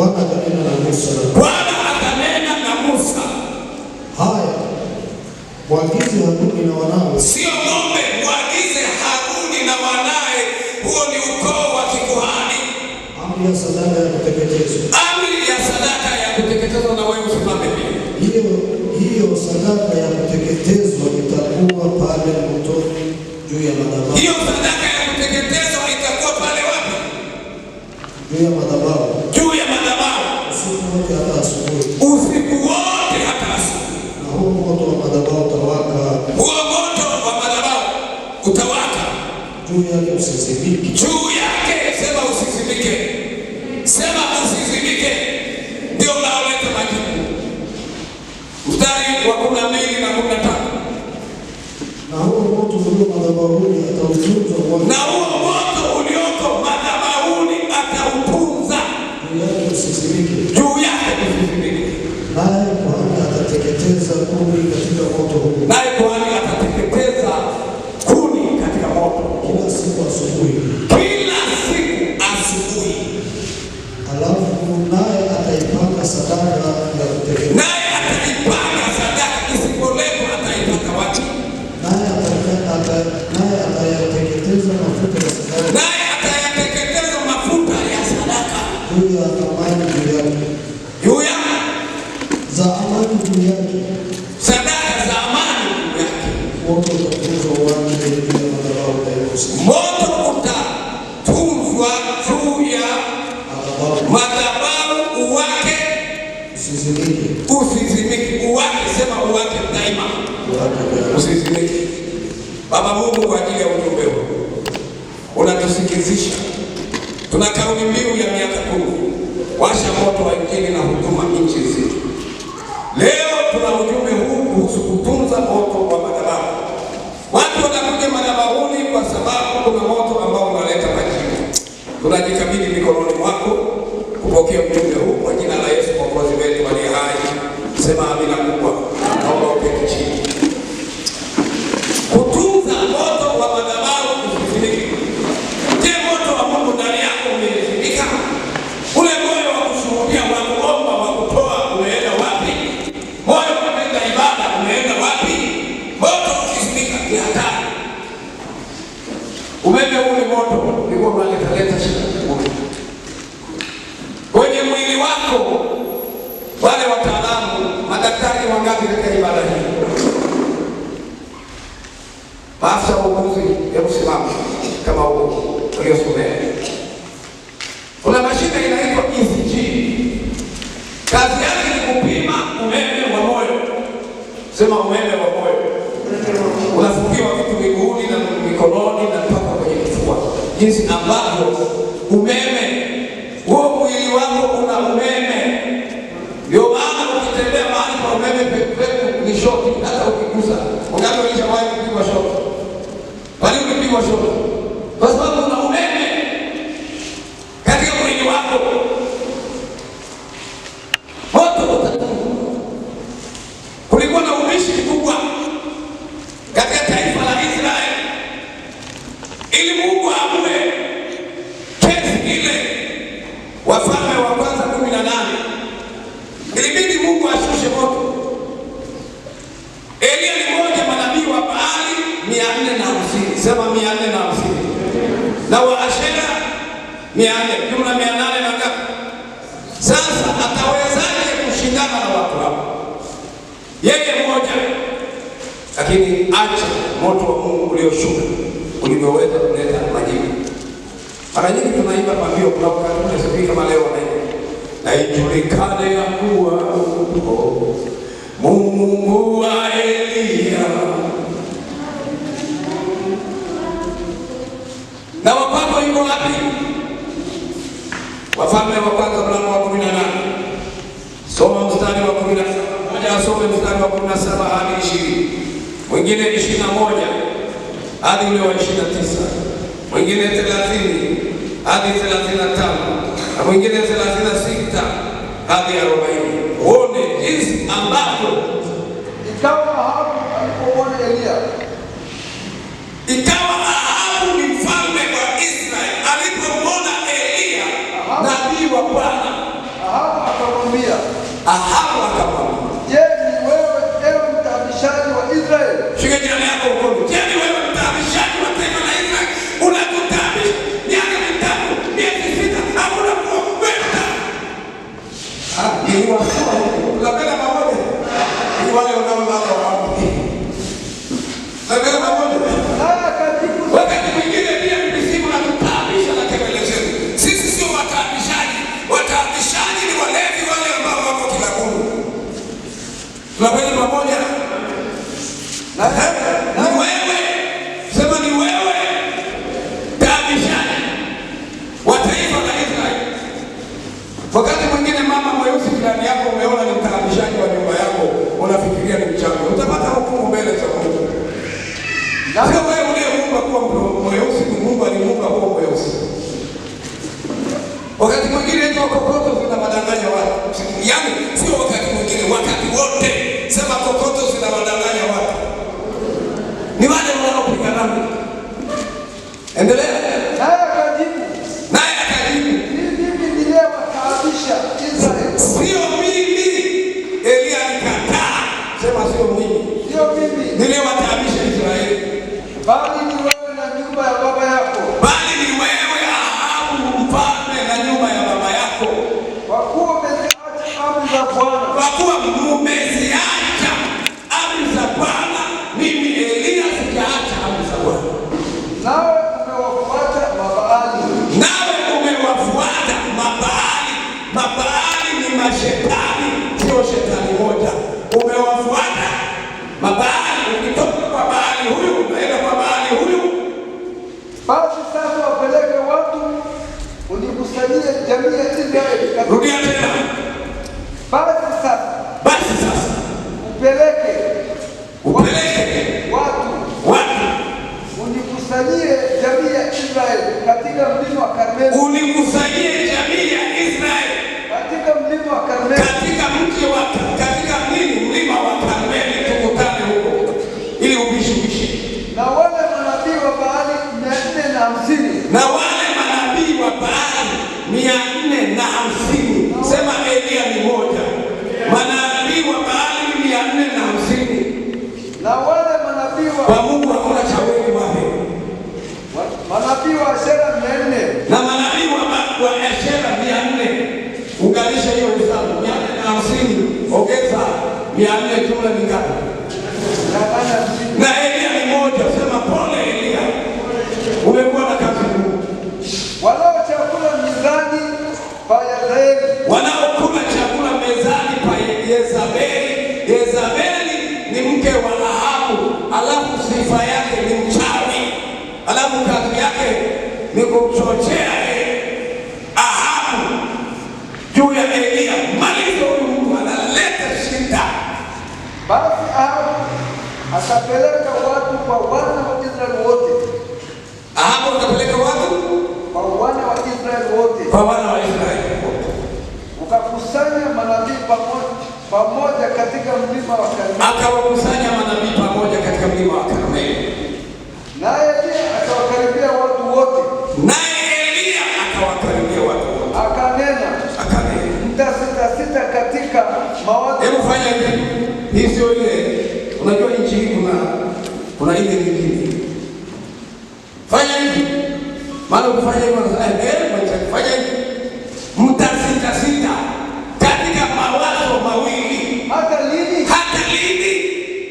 Bwana akanena na Musa, Bwana akanena na Musa, haya, mwagize Haruni na wanawe sio ng'ombe, mwagize Haruni na wanaye. Huo ni ukoo wa kikuhani. Amri ya sadaka ya kuteketezwa. Amri ya sadaka ya kuteketezwa, na wewe usimame pia. Hiyo sadaka ya kuteketezwa itakuwa pale motoni juu ya madhabahu, Hiyo sadaka ya kuteketezwa itakuwa pale wapi? Juu ya madhabahu Juu ya madhabahu, usiku wote hata asubuhi, usiku wote hata asubuhi. Na huo moto wa madhabahu utawaka Huo moto wa madhabahu utawaka juu yake, usizimike. Juu yake. Sema usizimike, sema usizimike, ndio unaoleta majibu. Mstari wa 12 na 13. Na huo moto ulio madhabahuni atautunza uwake, Na huo moto ulioko madhabahuni atautunza, juu yake usizimike. Juu yake usizimike. Naye kuhani atateketeza kuni katika moto huu Naye kuhani atateketeza kuni katika moto kila siku asubuhi, kila siku asubuhi, alafu naye ataipaka sadaka ya kuteketezwa, naye ataipaka sadaka. Isipoletwa ataipaka wapi? Naye atayateketeza mafuta ya sadaka Naye atayateketeza mafuta ya sadaka juu ya amani juu yake, juu ya za amani juu yake. Sadaka za amani juu yake. Moto utatunzwa uwake juu ya madhabahu daima usiku. Moto utatunzwa juu ya Madhabahu madhabahu uwake, usizimike, usizimike. Uwake, sema uwake daima, uwake daima. Usizimike. Baba Mungu, kwa ajili ya ujumbe huu unatusikizisha, tuna kauli mbiu ya miaka 10, washa moto wa Injili na huduma nchi nzima. Leo tuna ujumbe huu kuhusu kutunza moto wa madhabahu. Watu wanakuja madhabahuni kwa sababu kuna moto ambao unaleta majibu. Tunajikabidhi mikononi mwako kupokea ujumbe huu kwa jina la Yesu Mwokozi wetu aliye hai. Sema amina kubwa. Naomba uketi chini. Kutunza moto wa madhabahu usizimike. Je, moto wa Mungu ndani yako umezimika? Ule moyo wa kushuhudia, wa kuomba, wa kutoa umeenda wapi? Moyo wa kupenda ibada umeenda wapi? Moto ukizimika ni hatari. Umeme huu ni moto, ulikuwa unaleta leta shida kwenye mwili wako. Wale wataalamu, madaktari wangapi katika ibada hii? Maafisa wa uuguzi, hebu simama kama uliosomea. Kuna mashine inaitwa ECG. Kazi yake ni kupima umeme wa moyo. Sema umeme wa moyo. Unafungiwa vitu miguuni na mikononi na mpaka kwenye kifua, jinsi ambavyo umeme huo, mwili wako una umeme. Ndio maana ukitembea mahali pa umeme pepepe ni shoti, hata ukigusa. Wangapi walishawahi kupigwa shoti? Bali ukipigwa shoti, kwa sababu una umeme katika mwili wako. Moto utatunzwa. Kulikuwa na ubishi mkubwa katika taifa la Israeli ili Mungu aamue kesi ile. Wafalme wa Kwanza 18, ilibidi Mungu ashushe moto. Eliya ni mmoja manabii wa Baali 450, sema 450, na wa Ashera 400, jumla 800 na ngapi? Sasa atawezaje kushindana na watu hao? Yeye mmoja. Lakini acha moto wa Mungu ulioshuka ulivyoweza kuleta majibu. Mara nyingi tunaimba pambio, kuna wakati ule sijui kama leo wanaimba, na ijulikane ya kuwa upo Mungu wa Eliya. Na wapako yuko wapi? Wafalme wa Kwanza mlango wa 18. Soma mstari wa 17. Mmoja asome mstari wa 17 hadi 20. Mwingine 21 hadi ule wa 29. Mwingine 30 hadi 35. Na mwingine 36 hadi 40. Uone jinsi ambavyo Ikawa Ahabu alipomwona Eliya, Ikawa Ahabu ni mfalme wa Israeli alipomwona Eliya nabii wa Bwana. Ahabu akamwambia, Ahabu akamwambia, je, ni wewe ewe mtaabishaji wa Israeli? Shika jirani yako mkono. Je, ni wewe mtaabishaji wa taifa la Israeli? Unatutaabisha miaka 3, miezi 6, hakuna mvua. Wewe niliwasema huko. Tunapenda pamoja. Ni wale wanaolala wapi? Tunapenda pamoja. Naye akajibu, Wakati mwingine pia misimu natutaabisha na kelele zetu. Sisi sio wataabishaji. Wataabishaji ni walevi wale ambao wako kilabuni. Tunapenda pamoja. Ni wewe, sema ni wewe taabishaji wa taifa la Israeli. Wakati mwingine mama mweusi jirani yako umeona ni mtaabishaji wa nyumba yako, unafikiria ni mchawi, utapata hukumu mbele za Mungu. Sio wewe uliyemuumba kuwa mweusi, ni Mungu alimuumba kuwa mweusi. Wakati mwingine hizo kokoto zinawadanganya watu, yaani sio wakati mwingine, wakati wote. Sema kokoto zinawadanganya watu, ni wale wanaopiga ramli. Endelea. Naye akajibu, Naye akajibu, si mimi niliyewataabisha Israeli, sio mimi. Eliya alikataa, sema sio mimi sio mimi, niliyewataabisha Israeli, bali ni wewe na nyumba ya baba yako, bali ni wewe Ahabu mfalme na nyumba ya baba yako, kwa kuwa umeziacha amri za Bwana kwa kuwa mumeziacha amri za Bwana. Mimi Eliya sijaacha amri za Bwana, nawe umewafuata Mabaali. Nawe umewafuata Mabaali. Mabaali ni mashetani, sio shetani moja. Umewafuata Mabaali. Ukitoka kwa Baali huyu unaenda kwa Baali huyu. Basi sasa wapeleke watu unikusanyie jamii ya Israeli. Rudia tena. Basi sasa Basi sasa upeleke upeleke watu watu unikusanyie jamii ya Israeli katika mlima wa Karmeli, unikusanyie jamii ya Israeli katika mlima wa Karmeli, katika mji wa katika nini, mlima wa Karmeli, tukutane huko ili ubishi ubishi. Na wale manabii wa Baali 450 Na wale manabii wa Baali 450, sema Eliya ni moja. Manabii wa Baali ni 450. Na wale manabii Kwa wa Mungu hakuna cha wengi wape. manabii wa Ashera 400 Na manabii wa Ashera 400, unganisha hiyo hesabu 450 ongeza 400, jumla ni ngapi? 850. Na Eliya ni moja. Sema pole Eliya, umekuwa na kazi ngumu. Walao chakula mezani pa Yezebeli, Wanaokula chakula mezani pa Yezebeli. Yezebeli ni mke wa Ahabu, alafu sifa yake ni mchawi, alafu kazi yake ni kumchochea Ahabu juu ya Eliya. Maliza huyu mtu, analeta shida. Basi Ahabu akapeleka watu kwa wana wa Israeli wote, Ahabu akapeleka watu kwa wana wa Israeli wote, kwa wana wa Israeli wote, ukakusanya manabii pamoja katika mlima wa Karmeli. Akawakusanya manabii pamoja katika mlima wa Karmeli. Naye Eliya akawakaribia watu wote, Naye Eliya akawakaribia watu wote, akanena, akanena, mtasitasita katika mawazo. Hebu fanya hivi, hii sio ile. Unajua nchi hii kuna ile nyingine. Fanya hivi, maana ukifanya hivi wanasema mwenzangu, fanya hivi, mtasitasita katika mawazo mawili. Hata lini? Hata lini?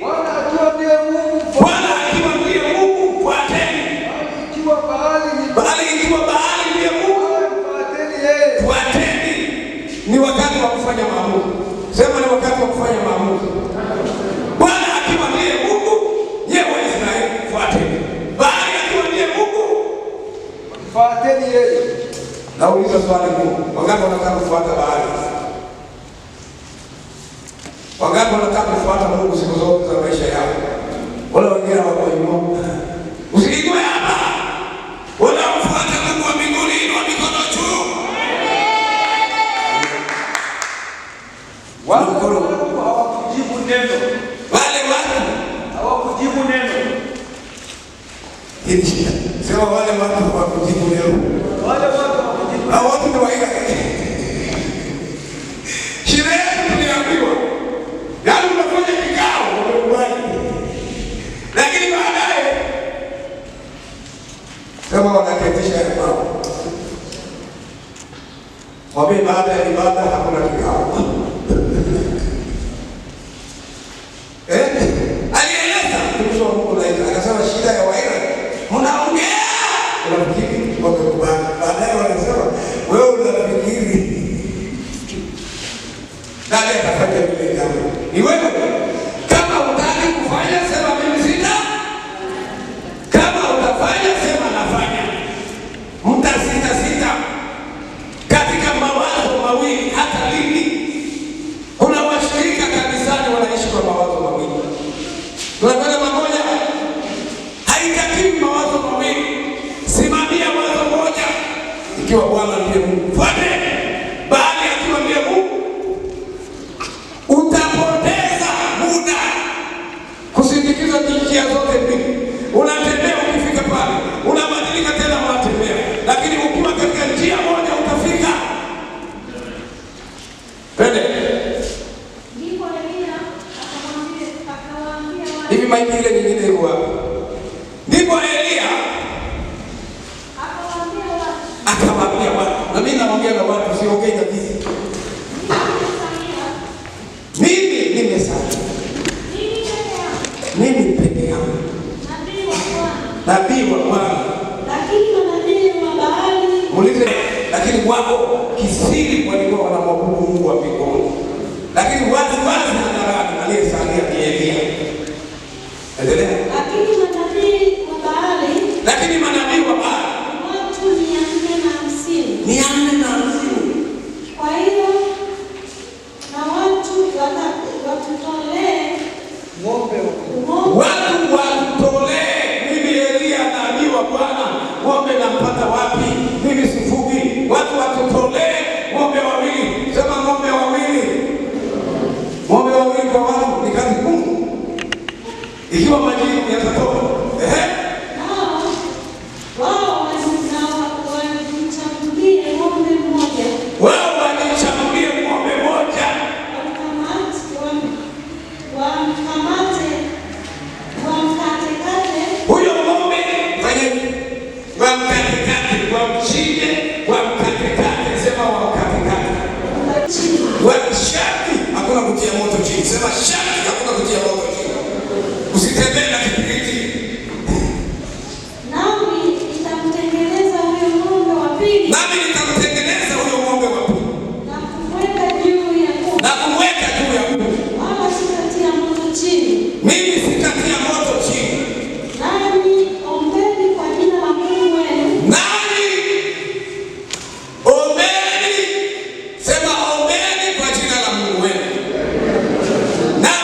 Bwana akiwa ndiye Mungu, Bwana akiwa ndiye Mungu, fuateni, bali ikiwa Baali ni bali ikiwa Baali ndiye Mungu, mfuateni yeye. fuateni. Ni wakati wa kufanya maamuzi. Sema ni wakati wa kufanya maamuzi. Bwana akiwa ndiye Mungu, nyewe Waisraeli fuateni. Baali akiwa ndiye Mungu, Mfuateni yeye. Nauliza swali gumu. Wangapi wanataka kufuata Baali? Wangapi wanataka kufuata Mungu siku zote za maisha yao? Wala wengine hawakuinua. Usiinue hapa. Wanaomfuata Mungu wa mbinguni, inua mikono juu. Wale Mkono. watu hawakujibu neno, Wale watu hawakujibu neno. Hili shida. Sema wale watu hawakujibu leo. Wale watu hawakujibu. Hao watu ni waila. Nani atafanya vile jambo? Ni wewe. Kama hutaki kufanya, sema mimi sita. Kama utafanya, sema nafanya. Mtasita sita katika mawazo mawili hata lini? Kuna washirika kanisani wanaishi kwa mawazo mawili. Tunakwenda pamoja? Haitakiwi mawazo mawili. Simamia wazo moja. Ikiwa Bwana ndiye Mungu, fuate. Baali akiwa ndiye Mungu, utapoteza muda kusindikiza njia zote mbili. Unatembea, ukifika pale unabadilika tena, unatembea, lakini ukiwa katika njia moja utafika. Twende. Ndipo Eliya akawaambia watu, Hivi maiki ile nyingine iko wapi? Ndipo Eliya akawaambia watu, akawaambia watu, na mimi naongea na watu, siongei na visi. mimi nimesalia, Mimi nimesalia, mimi peke yangu, mimi peke yangu, nabii wa Bwana, nabii wa Bwana. lakini manabii wa Baali Muulize, lakini wako kisiri walikuwa wanamwabudu Mungu wa mbinguni, lakini wazi wazi hadharani aliyesalia ni Eliya. Endelea. lakini manabii wa Baali Lakini manabii wa Baali ni watu 450. 450. Kwa hiyo na watu watutolee Ng'ombe ng'ombe Watu watutolee. Mimi Eliya nabii wa Bwana, ng'ombe nampata wapi? Mimi sifugi. Watu watutolee ng'ombe wawili. Sema ng'ombe wawili. Ng'ombe wawili kwa watu ni kazi ngumu, ikiwa majivu yatatoka. Ehe. nao wao na wamchagulie ng'ombe mmoja Wao walichagulie ng'ombe moja, wamkamate wamkatekate huyo ng'ombe fanyeje? Wamkatekate, wamchinje, wamkatekate. Sema wamkatekate. chini. Sharti hakuna kutia moto chini. Sema sharti hakuna kutia moto chini. Usitembee na kibiriti. Nami nitamtengeneza huyo ng'ombe wa pili Nami nitamtengeneza huyo ng'ombe wa pili na kumweka juu ya kuni, na kumweka juu ya kuni. wala sitatia moto chini. Mimi sitatia moto chini. Nanyi ombeni kwa jina la Mungu wenu, Nani ombeni, sema ombeni kwa jina la Mungu wenu. Nami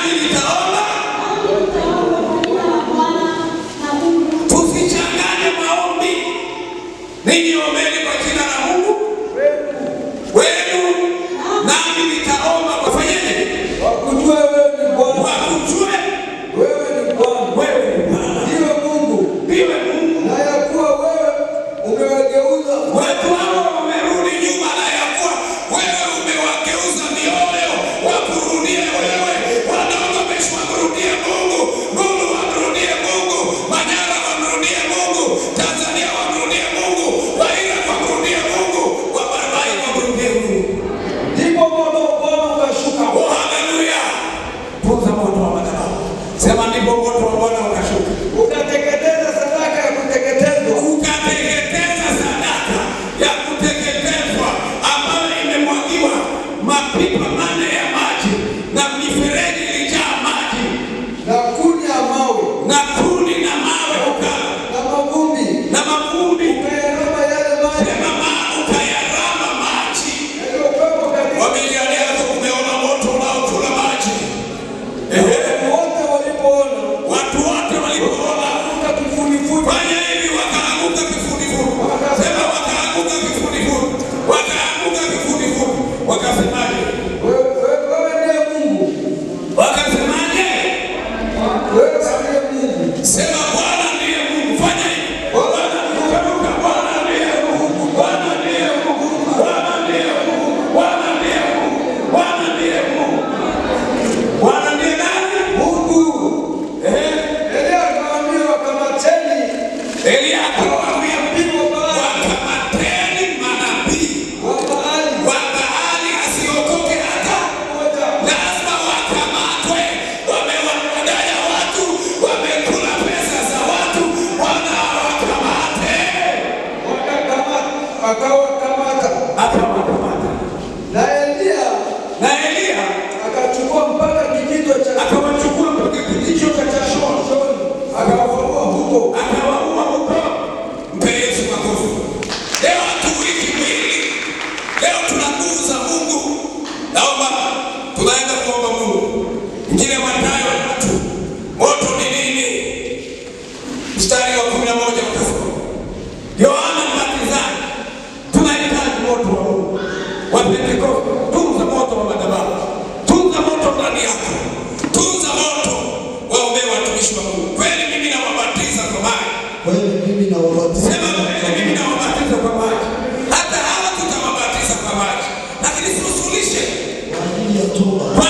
toba. Kwa